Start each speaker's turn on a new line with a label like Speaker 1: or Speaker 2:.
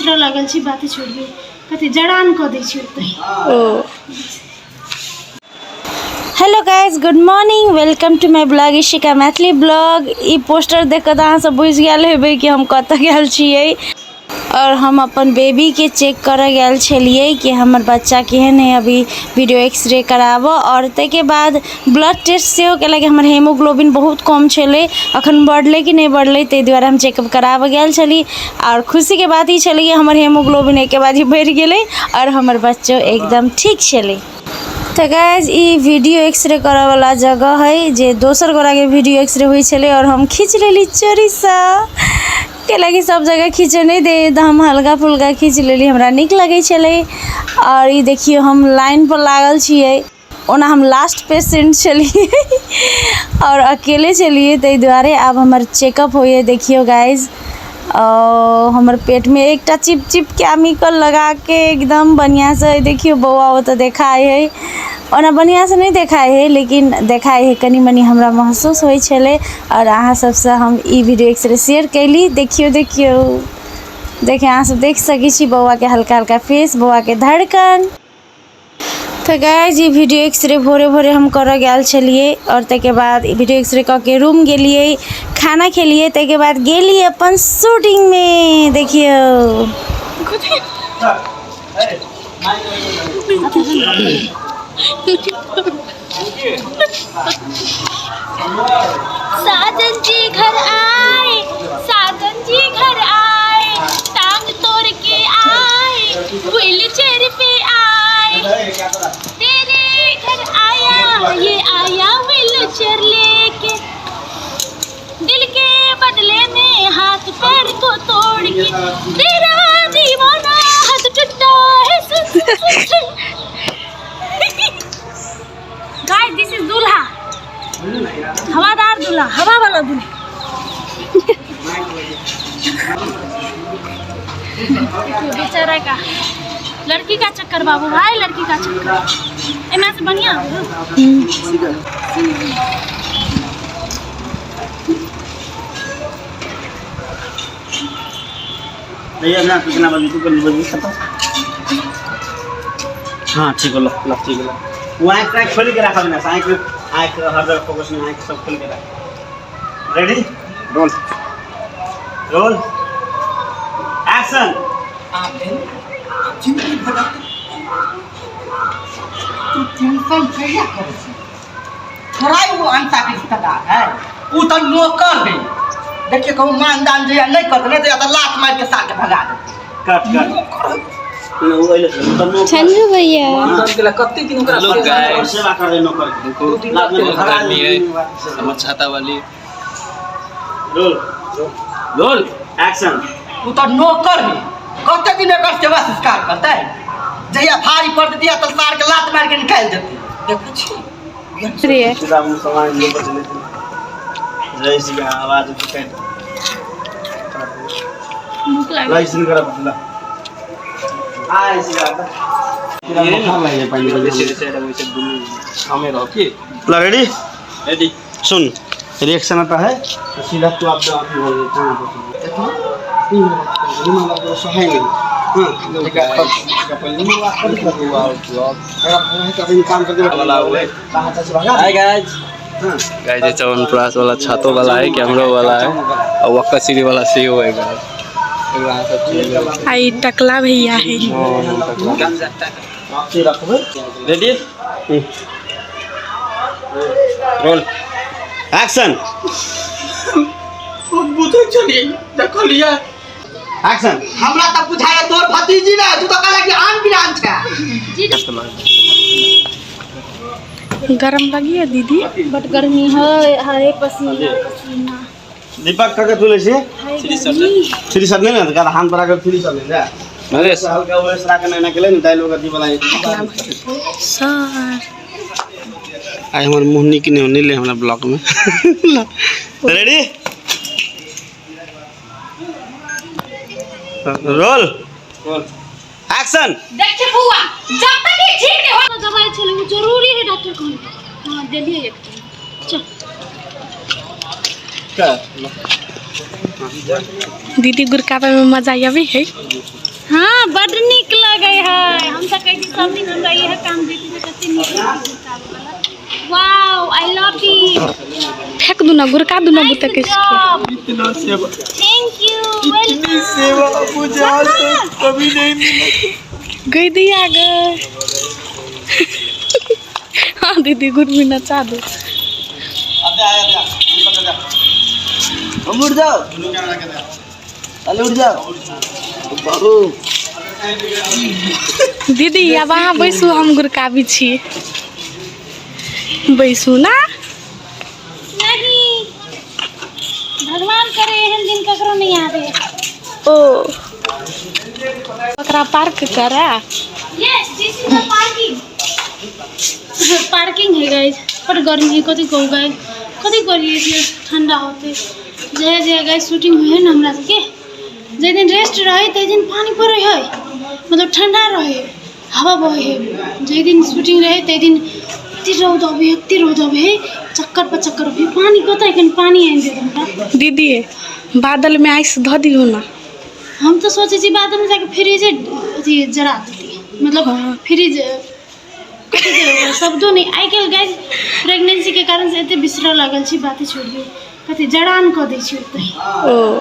Speaker 1: ससरा लागल छै, बाते छोड़ियौ, कथी जड़ान कऽ दै छै ओतहि।
Speaker 2: ओ hello guys, good morning, welcome to my blog Ishika Maithili blog. E poster देख कऽ तऽ अहाँ सब बुझि गेल हेबै कि हम कतऽ गेल छियै और हम अपन बेबीके चेक करऽ गेल छलियै कि हमर बच्चा केहन है। अभी वीडियो एक्सरे कराबऽ और ताहिके बाद ब्लड टेस्ट सेहो केलक। हमर हेमोग्लोबिन बहुत कम छलै, अखन बढ़लै कि नहि बढ़लै, ताहि दुआरे हम चेकअप कराबऽ गेल छली। और खुशीके बात ई छलै कि हमर हेमोग्लोबिन एके बाजी बढ़ि गेलै और हमर बच्चो एकदम ठीक छलै। तऽ गाइज, ई वीडियो एक्सरे करऽ वाला जगह है जे दोसर गोराके वीडियो एक्सरे होइ छलै और हम खींच लेली चोरीसँ, कैलाकि सब जगह खींचे नहि दे, तऽ हम हल्का फुल्का खींच लेली, हमरा नीक लगै छलै। और ई देखियौ, हम लाइन पर लागल छियै। ओना हम लास्ट पेशेंट छलियै और अकेले छलियै, ताहि दुआरे आब हमर चेकअप होइए। देखियौ गाइज, हमर पेटमे एकटा चिप चिप केमिकल लगाके एकदम बढ़िआँसँ। देखियौ, बौआ ओतऽ देखाइ हइ। ओना बढ़िआँसँ नहि देखाइ हइ, लेकिन देखाइ हइ कनि मनि, हमरा महसूस होइ छलै। आओर अहाँ सबसँ हम ई वीडियो एक्सरे शेयर कयली। देखियौ देखियौ देखियौ, अहाँ सब देख सकै छी बौआके हल्का हल्का फेस, बौआके धड़कन। तऽ गाइज, ई वीडियो एक्सरे भोरे भोरे हम करऽ गेल छलियै आओर ताहिके बाद वीडियो एक्सरे कऽ के रूम गेलियै, खाना खेलियै, ताहिके बाद गेलियै अपन शूटिंगमे। देखियौ।
Speaker 1: साजन जी घर आए, साजन जी घर आए, टांग तोड़ के आए, व्हील चेयर पे आए, तेरे घर आया ये आया व्हील चेयर लेके, दिल के बदले में हाथ पैर को तोड़ के, तेरा दीवाना हाथ टूटा है। सुन सुन सुन। गाइस, this is दूल्हा, हवादार दूल्हा, हवा वाला दूल्हा। देखियो बेचारा का लड़की का चक्कर, बाबू भाई, लड़की का चक्कर। एमे से बढ़िया हो।
Speaker 3: भैया ना कितना बजे तू कल बजे खत्म। हाँ, ठीक हो, लो लो, ठीक हो। वो आँख आँख खोल के रखा बिना आँख आँख हर जगह फोकस में, आँख सब खोल के रख। Ready, roll roll action.
Speaker 4: जिंदगी भर तू टेंशन कहिया करै छी? थोड़ा ही वो अंता के रिश्तेदार है, वो तो नौकर है। देखिए, कहूँ मान दान जहिया नहीं करते नहीं तो लात मार के साथ भगा देते।
Speaker 3: कट कट।
Speaker 4: नौकर है।
Speaker 3: वो अइले तो नौकर।
Speaker 2: चंद्र भैया।
Speaker 3: हाँ।
Speaker 4: के कते दिन ओकरा
Speaker 5: हेलो
Speaker 4: सेवा
Speaker 5: गाइस।
Speaker 3: सेवा कर दे नौकर के।
Speaker 5: देखो,
Speaker 4: दू दिन
Speaker 3: लात में
Speaker 5: बहुत
Speaker 3: भगा
Speaker 5: गर्मी
Speaker 3: दे।
Speaker 5: है। हमर छाता वाली।
Speaker 3: Role
Speaker 5: roll
Speaker 3: action.
Speaker 4: ओ तो नौकर है, कते दिन एकर सेवा संस्कार करतै? जहिया भारी पड़तै तहिया तो सार के लात मार के निकालि देतै। देखै छी।
Speaker 3: सीधा मुसलमान लोग बचले थे जय श्री आवाज उठे।
Speaker 1: भूख लागल।
Speaker 3: लाइसन करा पतला आ ऐसे आता
Speaker 5: हमें रहो की।
Speaker 3: ला रेडी।
Speaker 5: रेडी।
Speaker 3: सुन, रिएक्शन आता है तो सीधा तू आप आप बोल देता है।
Speaker 5: हाय गाइस, गाइस, ये च्यवनप्राश वाला छातो वाला है, कैमरा वाला है और वक्का सीढ़ी वाला सेहो है गाइस। एकरा अहाँ सब चिन्ह
Speaker 1: आई टकला भैया है।
Speaker 3: Ready, roll action.
Speaker 4: हम बुझै छलियै, देखलियै।
Speaker 3: एक्शन।
Speaker 4: हमरा तऽ बुझाया तोर भतीजी ने, तू तऽ कहला कि आन बिरान छै।
Speaker 1: गरम लगी है दीदी? बट गर्मी है, हरे पसीना पसीना।
Speaker 3: दीपक का तुले से
Speaker 1: हाय गर्मी।
Speaker 3: थ्री शॉट नहीं ना का हाथ पर आकर थ्री शॉट नहीं ना।
Speaker 5: नरेश।
Speaker 3: हल्का वो इस रात नैना के लिए डायलॉग अथी वाला।
Speaker 1: सर।
Speaker 3: आई हमर मुँह निक नहीं होने ले हमरा ब्लॉग में। Ready, roll action.
Speaker 1: देखिए बुआ, जब तक ये ठीक नहीं हो दवाई छले, वो जरूरी है, डॉक्टर कहल। हां, देलिए एक चल।
Speaker 3: क्या?
Speaker 6: दीदी, गुरकाबे में मजा आबी है?
Speaker 1: हाँ, बड नीक लगे है। हम तऽ कहै छी सब दिन हमरा इएह काम देती तऽ कते नीक लगै। Wow, I love it.
Speaker 6: फेंक दू ना, गुरका दू ना।
Speaker 1: नाइस
Speaker 6: बुतक के
Speaker 1: जॉब।
Speaker 5: इतना सेवा।
Speaker 1: Thank you.
Speaker 5: इतनी सेवा मुझे आज तक कभी नहीं मिली।
Speaker 6: गई दिया गए। हाँ दीदी, गुड भी नचा दो।
Speaker 4: हम उठ जाओ, अरे उठ जाओ बाबू।
Speaker 6: दीदी, आब अहाँ बैसू, हम गुरकाबी छी। बैसू ना।
Speaker 1: नहीं, भगवान करे एहन दिन ककरो नहीं आवे।
Speaker 6: ओ ओकरा पार्क करा।
Speaker 1: Yes, this is the parking. Parking है गाइस, पर गर्मी है। कथी कहू गाइस, कथी करिए कि ठंडा होते? जहिया जहिया गाइस शूटिंग होइ है ने हमरा सबके, जाहि दिन रेस्ट रहे ताहि दिन पानि पड़ै है, मतलब ठंडा रहे, हवा बहे है। जाहि दिन शूटिंग रहे ताहि दिन एते रौद अबै है, एते रौद अबै है, चक्कर पर चक्कर अबै है। पानि कतऽ? एखन पानि आनि देत हमरा।
Speaker 6: दीदी, बादल में आइस धऽ दियौ ना।
Speaker 1: हम तऽ सोचै छी बादलमे जाके फ्रिजे अथी जरा देती, मतलब फ्रिज कथी के शब्दो नहि। आइ काल्हि गाइस प्रेगनेंसीके कारण से एते बिसरऽ लागल छी, बाते छोड़ि दियौ। कथी जड़ान कऽ दै छी ओतहि।
Speaker 6: ओ।